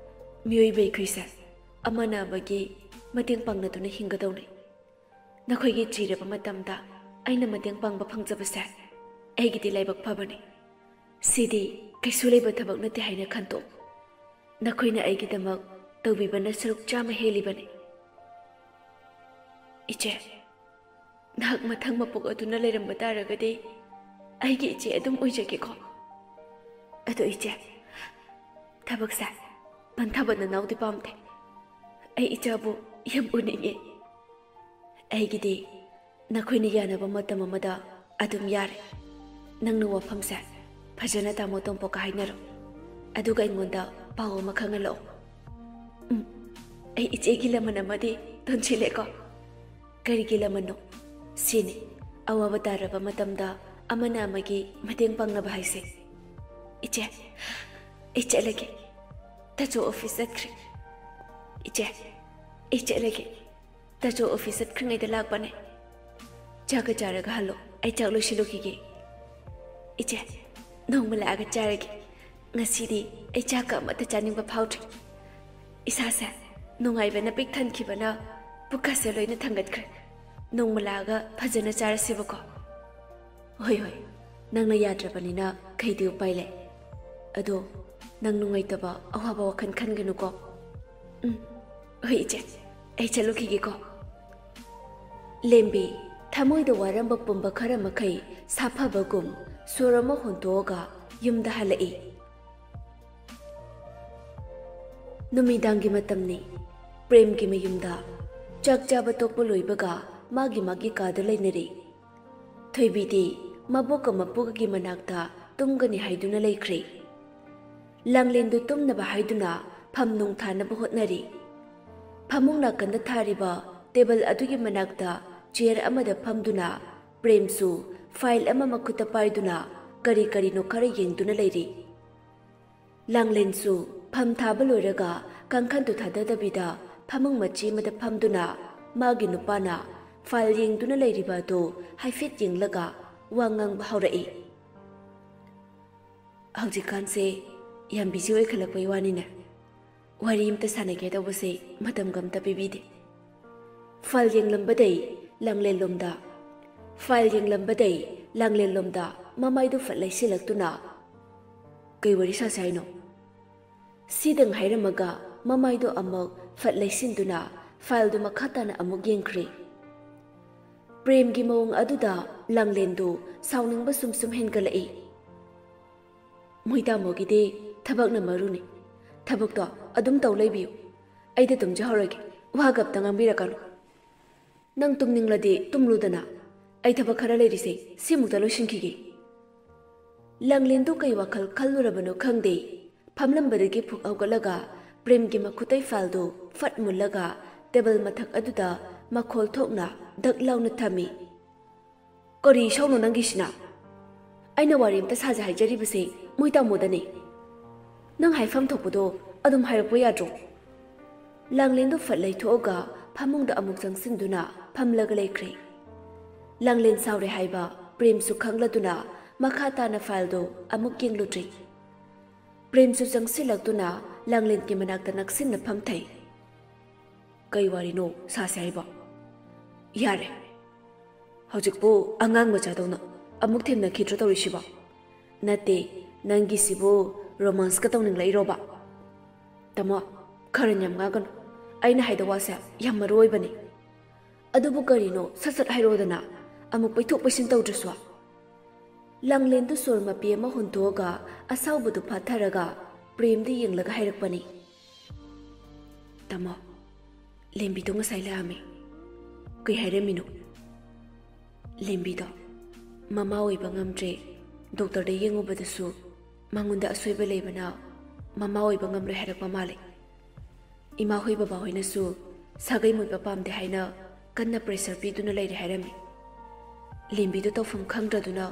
ꯃꯤꯑꯣꯏꯕ ꯑꯩꯈꯣꯏꯁꯦ ꯑꯃꯅ ꯑꯃꯒꯤ ꯃꯇꯦꯡ ꯄꯥꯡꯅꯗꯨꯅ ꯍꯤꯡꯒꯗꯧꯅꯤ꯫ ꯅꯈꯣꯏꯒꯤ ꯆꯤꯔꯕ ꯃꯇꯝꯗ ꯑꯩꯅ ꯃꯇꯦꯡ ꯄꯥꯡꯕ ꯐꯪꯖꯕꯁꯦ ꯑꯩꯒꯤꯗꯤ ꯂꯥꯏꯕꯛ ꯐꯕꯅꯤ꯫ ꯁꯤꯗꯤ ꯀꯩꯁꯨ ꯂꯩꯕ ꯊꯕꯛ ꯅꯠꯇꯦ ꯍꯥꯏꯅ ꯈꯟꯇꯣꯛ꯫ ꯅꯈꯣꯏꯅ ꯑꯩꯒꯤꯗꯃꯛ ꯇꯧꯕꯤꯕꯅ ꯁꯔꯨꯛ ꯆꯥꯝꯃ ꯍꯦꯜꯂꯤꯕꯅꯤ꯫ ꯏꯆꯦ, ꯅꯍꯥꯛ ꯃꯊꯪ ꯃꯄꯣꯛ ꯑꯗꯨꯅ ꯂꯩꯔꯝꯕ ꯇꯥꯔꯒꯗꯤ ꯑꯩꯒꯤ ꯏꯆꯦ ꯑꯗꯨꯝ ꯑꯣꯏꯖꯒꯦꯀꯣ꯫ ꯑꯗꯣ ꯏꯆꯦ, ꯊꯕꯛꯁꯦ ꯄꯟꯊꯕ ꯅꯅꯥꯎꯗꯤ ꯄꯥꯝꯗꯦ꯫ ꯑꯩ ꯏꯆꯥꯕꯨ ꯌꯥꯝ ꯎꯅꯤꯡꯉꯦ꯫ ꯑꯩꯒꯤꯗꯤ ꯅꯈꯣꯏꯅ ꯌꯥꯅꯕ ꯃꯇꯝ ꯑꯃꯗ ꯑꯗꯨꯝ ꯌꯥꯔꯦ꯫ ꯅꯪꯅ ꯋꯥꯐꯝꯁꯦ ꯐꯖꯅ ꯇꯥꯃꯣ ꯇꯣꯝꯄꯣꯛꯀ ꯍꯥꯏꯅꯔꯣ꯫ ꯑꯗꯨꯒ ꯑꯩꯉꯣꯟꯗ ꯄꯥꯎ ꯑꯃ ꯈꯪꯍꯜꯂꯛꯑꯣ꯫ ꯎꯝ, ꯑꯩ ꯏꯆꯦꯒꯤ ꯂꯃꯟ ꯑꯃꯗꯤ ꯇꯣꯟꯁꯤꯜꯂꯦꯀꯣ꯫ ꯀꯔꯤꯒꯤ ꯂꯃꯟꯅꯣ? ꯁꯤꯅꯤ, ꯑꯋꯥꯕ ꯇꯥꯔꯕ ꯃꯇꯝꯗ ꯑꯃꯅ ꯑꯃꯒꯤ ꯃꯇꯦꯡ ꯄꯥꯡꯅꯕ ꯍꯥꯏꯁꯦ꯫ ꯏꯆꯦ, ꯑꯩ ꯆꯠꯂꯒꯦ꯫ ꯇꯥꯆꯧ ꯑꯣꯐꯤꯁ ꯆꯠꯈ꯭ꯔꯦ꯫ ꯏꯆꯦ, ꯑꯩ ꯆꯠꯂꯒꯦ꯫ ꯇꯥꯆꯧ ꯑꯣꯐꯤꯁ ꯆꯠꯈ꯭ꯔꯤꯉꯩꯗ ꯂꯥꯛꯄꯅꯦ꯫ ꯆꯥꯛꯀ ꯆꯥꯔꯒ ꯍꯜꯂꯣ, ꯑꯩ ꯆꯥꯛ ꯂꯣꯏꯁꯤꯜꯂꯨꯈꯤꯒꯦ꯫ ꯏꯆꯦ, ꯅꯣꯡꯃ ꯂꯥꯛꯑꯒ ꯆꯥꯔꯒꯦ꯫ ꯉꯁꯤꯗꯤ ꯑꯩ ꯆꯥꯛꯀ ꯑꯃꯠꯇ ꯆꯥꯅꯤꯡꯕ ꯐꯥꯎꯗ꯭ꯔꯦ꯫ ꯏꯁꯥꯁꯦ ꯅꯨꯡꯉꯥꯏꯕꯅ ꯄꯤꯛ ꯊꯟꯈꯤꯕꯅ ꯄꯨꯛꯀꯁꯦ ꯂꯣꯏꯅ ꯊꯟꯒꯠꯈ꯭ꯔꯦ꯫ ꯅꯣꯡꯃ ꯂꯥꯛꯑꯒ ꯐꯖꯅ ꯆꯥꯔꯁꯦꯕꯀꯣ꯫ ꯍꯣꯏ, ꯍꯣꯏ, ꯅꯪꯅ ꯌꯥꯗ꯭ꯔꯕꯅꯤꯅ ꯀꯩꯗꯤ ꯎꯄꯥꯏ ꯂꯩ? ꯑꯗꯣ ꯅꯪ ꯅꯨꯡꯉꯥꯏꯇꯕ, ꯑꯋꯥꯕ ꯋꯥꯈꯜ ꯈꯟꯒꯅꯨꯀꯣ꯫ ꯎꯝ, ꯍꯣꯏ ꯏꯆꯦ, ꯑꯩ ꯆꯠꯂꯨꯈꯤꯒꯦꯀꯣ꯫ ꯂꯦꯝꯕꯤ, ꯊꯃꯣꯏꯗ ꯋꯥꯔꯝꯕ ꯄꯨꯝꯕ ꯈꯔ ꯃꯈꯩ ꯁꯥꯐꯕꯒꯨꯝ ꯁꯣꯔ ꯑꯃ ꯍꯣꯟꯗꯣꯛꯑꯒ ꯌꯨꯝꯗ ꯍꯜꯂꯛꯏ꯫ ꯅꯨꯃꯤꯗꯥꯡꯒꯤ ꯃꯇꯝꯅꯤ꯫ ꯄ꯭ꯔꯦꯝꯒꯤ ꯃꯌꯨꯝꯗ ꯆꯥꯛ ꯆꯥꯕ ꯇꯣꯛꯄ ꯂꯣꯏꯕꯒ ꯃꯥꯒꯤ ꯃꯥꯒꯤ ꯀꯥꯗ ꯂꯩꯅꯔꯤ꯫ ꯊꯣꯏꯕꯤꯗꯤ ꯃꯕꯣꯛꯀ ꯃꯄꯨꯒꯒꯤ ꯃꯅꯥꯛꯇ ꯇꯨꯝꯒꯅꯤ ꯍꯥꯏꯗꯨꯅ ꯂꯩꯈ꯭ꯔꯦ꯫ ꯂꯥꯡꯂꯦꯟꯗꯨ ꯇꯨꯝꯅꯕ ꯍꯥꯏꯗꯨꯅ ꯐꯝ ꯅꯨꯡ ꯊꯥꯅꯕ ꯍꯣꯠꯅꯔꯤ꯫ ꯐꯃꯨꯡ ꯅꯥꯀꯟꯗ ꯊꯥꯔꯤꯕ ꯇꯦꯕꯜ ꯑꯗꯨꯒꯤ ꯃꯅꯥꯛꯇ ꯆꯤꯌꯔ ꯑꯃꯗ ꯐꯝꯗꯨꯅ ꯄ꯭ꯔꯦꯝꯁꯨ ꯐꯥꯏꯜ ꯑꯃ ꯃꯈꯨꯠꯇ ꯄꯥꯏꯗꯨꯅ ꯀꯔꯤ ꯀꯔꯤꯅꯣ ꯈꯔ ꯌꯦꯡꯗꯨꯅ ꯂꯩꯔꯤ꯫ ꯂꯥꯡꯂꯦꯟꯁꯨ ꯐꯝ ꯊꯥꯕ ꯂꯣꯏꯔꯒ ꯀꯥꯡꯈꯟꯗꯨ ꯊꯥꯗꯗꯕꯤꯗ ꯐꯃꯨꯡ ꯃꯆꯦ ꯑꯃꯗ ꯐꯝꯗꯨꯅ ꯃꯥꯒꯤ ꯅꯨꯄꯥꯅ ꯐꯥꯏꯜ ꯌꯦꯡꯗꯨꯅ ꯂꯩꯔꯤꯕ ꯑꯗꯨ ꯍꯥꯏꯐꯦꯠ ꯌꯦꯡꯂꯒ ꯋꯥ ꯉꯥꯡꯕ ꯍꯧꯔꯛꯏ꯫ "ꯍꯧꯖꯤꯛꯀꯥꯟꯁꯦ ꯌꯥꯝ ꯕꯤꯖꯤ ꯑꯣꯏꯈꯠꯂꯛꯄꯩ ꯋꯥꯅꯤꯅꯦ꯫ ꯋꯥꯔꯤ ꯑꯝꯇ ꯁꯥꯟꯅꯒꯦ ꯇꯧꯕꯁꯦ ꯃꯇꯝꯒ ꯑꯝꯇ ꯄꯤꯕꯤꯗꯦ꯫" ꯐꯥꯏꯜ ꯌꯦꯡꯂꯝꯕꯗꯩ ꯂꯥꯡꯂꯦꯟꯂꯣꯝꯗ, ꯐꯥꯏꯜ ꯌꯦꯡꯂꯝꯕꯗꯩ ꯂꯥꯡꯂꯦꯟꯂꯣꯝꯗ ꯃꯃꯥꯏꯗꯨ ꯐꯠ ꯂꯩꯁꯤꯜꯂꯛꯇꯨꯅ, "ꯀꯩ ꯋꯥꯔꯤ ꯁꯥꯁꯦ ꯍꯥꯏꯅꯣ?" ꯁꯤꯗꯪ ꯍꯥꯏꯔꯝꯃꯒ ꯃꯃꯥꯏꯗꯨ ꯑꯃꯨꯛ ꯐꯠ ꯂꯩꯁꯤꯟꯗꯨꯅ ꯐꯥꯏꯜꯗꯨ ꯃꯈꯥ ꯇꯥꯅ ꯑꯃꯨꯛ ꯌꯦꯡꯈ꯭ꯔꯦ꯫ ꯄ꯭ꯔꯦꯝꯒꯤ ꯃꯑꯣꯡ ꯑꯗꯨꯗ ꯂꯥꯡꯂꯦꯟꯗꯨ ꯁꯥꯎꯅꯤꯡꯕ ꯁꯨꯝ ꯁꯨꯝ ꯍꯦꯟꯒꯠꯂꯛꯏ꯫ "ꯃꯣꯏ ꯇꯥꯃꯣꯒꯤꯗꯤ ꯊꯕꯛꯅ ꯃꯔꯨꯅꯤ꯫ ꯊꯕꯛꯇꯣ ꯑꯗꯨꯝ ꯇꯧ ꯂꯩꯕꯤꯌꯨ꯫ ꯑꯩꯗ ꯇꯨꯝꯖꯍꯧꯔꯒꯦ꯫ ꯋꯥꯒ ꯑꯝꯇ ꯉꯥꯡꯕꯤꯔꯛꯀꯅꯨ꯫ ꯅꯪ ꯇꯨꯝꯅꯤꯡꯂꯗꯤ ꯇꯨꯝꯂꯨꯗꯅ꯫ ꯑꯩ ꯊꯕꯛ ꯈꯔ ꯂꯩꯔꯤꯁꯦ, ꯁꯤꯃꯨꯛꯇ ꯂꯣꯏꯁꯤꯟꯈꯤꯒꯦ꯫" ꯂꯥꯡꯂꯦꯟꯗꯨ ꯀꯩ ꯋꯥꯈꯜ ꯈꯜꯂꯨꯔꯕꯅꯣ ꯈꯪꯗꯦ, ꯐꯝꯂꯝꯕꯗꯒꯤ ꯐꯨꯛ ꯍꯧꯒꯠꯂꯒ ꯄ꯭ꯔꯦꯝꯒꯤ ꯃꯈꯨꯠꯇꯩ ꯐꯥꯏꯜꯗꯨ ꯐꯠ ꯃꯨꯜꯂꯒ ꯇꯦꯕꯜ ꯃꯊꯛ ꯑꯗꯨꯗ ꯃꯈꯣꯜ ꯊꯣꯛꯅ ꯗꯛ ꯂꯥꯎꯅ ꯊꯝꯃꯤ꯫ "ꯀꯔꯤ ꯏꯁꯧꯅꯣ ꯅꯪꯒꯤꯁꯤꯅ? ꯑꯩꯅ ꯋꯥꯔꯤ ꯑꯝꯇ ꯁꯥꯖꯦ ꯍꯥꯏꯖꯔꯤꯕꯁꯦ ꯃꯣꯏ ꯇꯥꯃꯣꯗꯅꯦ꯫ ꯅꯪ ꯍꯥꯏꯐꯝ ꯊꯣꯛꯄꯗꯣ ꯑꯗꯨꯝ ꯍꯥꯏꯔꯛꯄ ꯌꯥꯗ꯭ꯔꯣ?" ꯂꯥꯡꯂꯦꯟꯗꯨ ꯐꯠ ꯂꯩꯊꯣꯛꯑꯒ ꯐꯃꯨꯡꯗ ꯑꯃꯨꯛ ꯆꯪꯁꯤꯟꯗꯨꯅ ꯐꯝꯂꯒ ꯂꯩꯈ꯭ꯔꯦ꯫ ꯂꯥꯡꯂꯦꯟ ꯁꯥꯎꯔꯦ ꯍꯥꯏꯕ ꯄ꯭ꯔꯦꯝꯁꯨ ꯈꯪꯂꯗꯨꯅ ꯃꯈꯥ ꯇꯥꯅ ꯐꯥꯏꯜꯗꯨ ꯑꯃꯨꯛ ꯌꯦꯡꯂꯨꯗ꯭ꯔꯦ꯫ ꯄ꯭ꯔꯦꯝꯁꯨ ꯆꯪꯁꯤꯜꯂꯛꯇꯨꯅ ꯂꯥꯡꯂꯦꯟꯒꯤ ꯃꯅꯥꯛꯇ ꯅꯛꯁꯤꯟꯅ ꯐꯝꯊꯩ꯫ "ꯀꯩ ꯋꯥꯔꯤꯅꯣ ꯁꯥꯁꯦ ꯍꯥꯏꯕ?" "ꯌꯥꯔꯦ, ꯍꯧꯖꯤꯛꯄꯨ ꯑꯉꯥꯡ ꯃꯆꯥꯗꯧꯅ ꯑꯃꯨꯛ ꯊꯦꯝꯅꯈꯤꯗ꯭ꯔꯣ ꯇꯧꯔꯤꯁꯤꯕꯣ? ꯅꯠꯇꯦ, ꯅꯪꯒꯤꯁꯤꯕꯨ ꯔꯣꯃꯥꯟꯁꯀ ꯇꯧꯅꯤꯡꯂꯛꯏꯔꯣꯕ?" "ꯇꯥꯃꯣ, ꯈꯔ ꯌꯥꯝ ꯉꯥꯡꯒꯅꯨ꯫ ꯑꯩꯅ ꯍꯥꯏꯗꯧ ꯋꯥꯁꯦ ꯌꯥꯝ ꯃꯔꯨ ꯑꯣꯏꯕꯅꯤ꯫" "ꯑꯗꯨꯕꯨ ꯀꯔꯤꯅꯣ? ꯁꯠ ꯁꯠ ꯍꯥꯏꯔꯛꯑꯣꯗꯅ, ꯑꯃꯨꯛ ꯄꯩꯊꯣꯛ ꯄꯩꯁꯤꯟ ꯇꯧꯗ꯭ꯔꯁꯨ꯫" ꯂꯥꯡꯂꯦꯟꯗꯨ ꯁꯣꯔ ꯃꯄꯤ ꯑꯃ ꯍꯣꯟꯗꯣꯛꯑꯒ ꯑꯁꯥꯎꯕꯗꯨ ꯐꯥꯊꯔꯒ ꯄ꯭ꯔꯦꯝꯗ ꯌꯦꯡꯂꯒ ꯍꯥꯏꯔꯛꯄꯅꯤ꯫ "ꯇꯥꯃꯣ, ꯂꯦꯝꯕꯤꯗꯣ ꯉꯁꯥꯏ ꯂꯥꯛꯑꯝꯃꯤ꯫" "ꯀꯩ ꯍꯥꯏꯔꯝꯃꯤꯅꯣ?" "ꯂꯦꯝꯕꯤꯗꯣ ꯃꯃꯥ ꯑꯣꯏꯕ ꯉꯝꯗ꯭ꯔꯦ, ꯗꯣꯛꯇꯔꯗ ꯌꯦꯡꯉꯨꯕꯗꯁꯨ ꯃꯉꯣꯟꯗ ꯑꯁꯣꯏꯕ ꯂꯩꯕꯅ ꯃꯃꯥ ꯑꯣꯏꯕ ꯉꯝꯂꯣꯏ ꯍꯥꯏꯔꯛꯄ ꯃꯥꯜꯂꯦ꯫ ꯏꯃꯥ ꯍꯣꯏ ꯕꯕꯥ ꯍꯣꯏꯅꯁꯨ ꯁꯥꯒꯩ ꯃꯣꯠꯄ ꯄꯥꯝꯗꯦ ꯍꯥꯏꯅ ꯀꯟꯅ ꯄ꯭ꯔꯦꯁꯔ ꯄꯤꯗꯨꯅ ꯂꯩꯔꯦ ꯍꯥꯏꯔꯝꯃꯤ꯫ ꯂꯦꯝꯕꯤꯗꯣ ꯇꯧꯐꯝ ꯈꯪꯗ꯭ꯔꯗꯨꯅ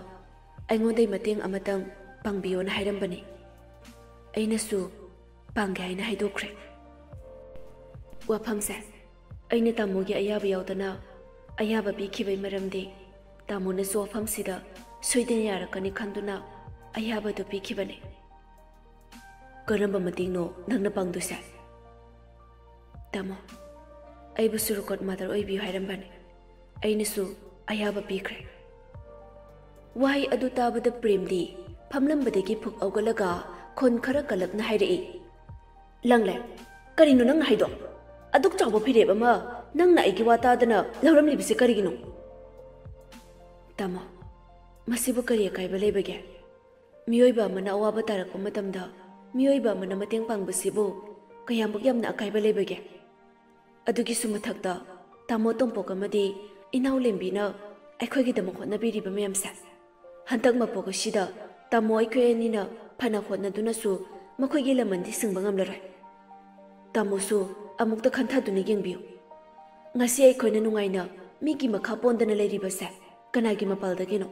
ꯑꯩꯉꯣꯟꯗꯩ ꯃꯇꯦꯡ ꯑꯃꯇꯪ ꯄꯥꯡꯕꯤꯌꯣꯅ ꯍꯥꯏꯔꯝꯕꯅꯤ꯫ ꯑꯩꯅꯁꯨ ꯄꯥꯡꯒꯦ ꯍꯥꯏꯅ ꯍꯥꯏꯗꯣꯛꯈ꯭ꯔꯦ꯫ ꯋꯥꯐꯝꯁꯦ ꯑꯩꯅ ꯇꯥꯃꯣꯒꯤ ꯑꯌꯥꯕ ꯌꯥꯎꯗꯅ ꯑꯌꯥꯕ ꯄꯤꯈꯤꯕꯩ ꯃꯔꯝꯗꯤ ꯇꯥꯃꯣꯅꯁꯨ ꯋꯥꯐꯝꯁꯤꯗ ꯁꯣꯏꯗꯅ ꯌꯥꯔꯛꯀꯅꯤ ꯈꯟꯗꯨꯅ ꯑꯌꯥꯕꯗꯨ ꯄꯤꯈꯤꯕꯅꯤ꯫ "ꯀꯔꯝꯕ ꯃꯇꯦꯡꯅꯣ ꯅꯪꯅ ꯄꯥꯡꯗꯣꯏꯁꯦ?" "ꯇꯥꯃꯣ, ꯑꯩꯕꯨ ꯁꯨꯔꯨꯀꯣꯠ ꯃꯥꯗꯔ ꯑꯣꯏꯕꯤꯌꯨ ꯍꯥꯏꯔꯝꯕꯅꯤ꯫ ꯑꯩꯅꯁꯨ ꯑꯌꯥꯕ ꯄꯤꯈ꯭ꯔꯦ꯫" ꯋꯥꯍꯩ ꯑꯗꯨ ꯇꯥꯕꯗ ꯄ꯭ꯔꯦꯝꯗꯤ ꯐꯝꯂꯝꯕꯗꯒꯤ ꯐꯨꯛ ꯍꯧꯒꯠꯂꯒ ꯈꯣꯟ ꯈꯔ ꯀꯜꯂꯞꯅ ꯍꯥꯏꯔꯛꯏ, "ꯂꯪꯂꯦ, ꯀꯔꯤꯅꯣ ꯅꯪꯅ ꯍꯥꯏꯗꯣ? ꯑꯗꯨꯛ ꯆꯥꯎꯕ ꯐꯤꯔꯦꯞ ꯑꯃ ꯅꯪꯅ ꯑꯩꯒꯤ ꯋꯥ ꯇꯥꯗꯅ ꯂꯧꯔꯝꯂꯤꯕꯁꯦ ꯀꯔꯤꯒꯤꯅꯣ?" "ꯇꯥꯃꯣ, ꯃꯁꯤꯕꯨ ꯀꯔꯤ ꯑꯀꯥꯏꯕ ꯂꯩꯕꯒꯦ? ꯃꯤꯑꯣꯏꯕ ꯑꯃꯅ ꯑꯋꯥꯕ ꯇꯥꯔꯛꯄ ꯃꯇꯝꯗ ꯃꯤꯑꯣꯏꯕ ꯑꯃꯅ ꯃꯇꯦꯡ ꯄꯥꯡꯕꯁꯤꯕꯨ ꯀꯌꯥꯃꯨꯛ ꯌꯥꯝꯅ ꯑꯀꯥꯏꯕ ꯂꯩꯕꯒꯦ? ꯑꯗꯨꯒꯤꯁꯨ ꯃꯊꯛꯇ ꯇꯥꯃꯣ ꯇꯣꯝꯄꯣꯛ ꯑꯃꯗꯤ ꯏꯅꯥꯎ ꯂꯦꯝꯕꯤꯅ ꯑꯩꯈꯣꯏꯒꯤꯗꯃꯛ ꯍꯣꯠꯅꯕꯤꯔꯤꯕ ꯃꯌꯥꯝꯁꯦ, ꯍꯟꯗꯛ ꯃꯄꯣꯛ ꯑꯁꯤꯗ ꯇꯥꯃꯣ ꯑꯩꯈꯣꯏ ꯑꯅꯤꯅ ꯐꯅ ꯍꯣꯠꯅꯗꯨꯅꯁꯨ ꯃꯈꯣꯏꯒꯤ ꯂꯃꯟꯗꯤ ꯁꯤꯡꯕ ꯉꯝꯂꯔꯣꯏ꯫ ꯇꯥꯃꯣꯁꯨ ꯑꯃꯨꯛꯇ ꯈꯟꯊꯗꯨꯅ ꯌꯦꯡꯕꯤꯌꯨ꯫ ꯉꯁꯤ ꯑꯩꯈꯣꯏꯅ ꯅꯨꯡꯉꯥꯏꯅ ꯃꯤꯒꯤ ꯃꯈꯥ ꯄꯣꯟꯗꯅ ꯂꯩꯔꯤꯕꯁꯦ ꯀꯅꯥꯒꯤ ꯃꯄꯥꯜꯗꯒꯤꯅꯣ?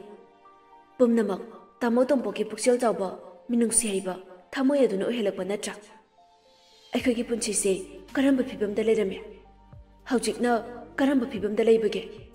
ꯄꯨꯝꯅꯃꯛ ꯇꯥꯃꯣ ꯇꯣꯝꯄꯣꯛꯀꯤ ꯄꯨꯛꯆꯦꯜ ꯆꯥꯎꯕ, ꯃꯤꯅꯨꯡꯁꯤ ꯍꯩꯕ ꯊꯃꯣꯏ ꯑꯗꯨꯅ ꯑꯣꯏꯍꯜꯂꯛꯄ ꯅꯠꯇ꯭ꯔꯥ? ꯑꯩꯈꯣꯏꯒꯤ ꯄꯨꯟꯁꯤꯁꯦ ꯀꯔꯝꯕ ꯐꯤꯕꯝꯗ ꯂꯩꯔꯝꯃꯤ? ꯍꯧꯖꯤꯛꯅ ꯀꯔꯝꯕ ꯐꯤꯕꯝꯗ ꯂꯩꯕꯒꯦ?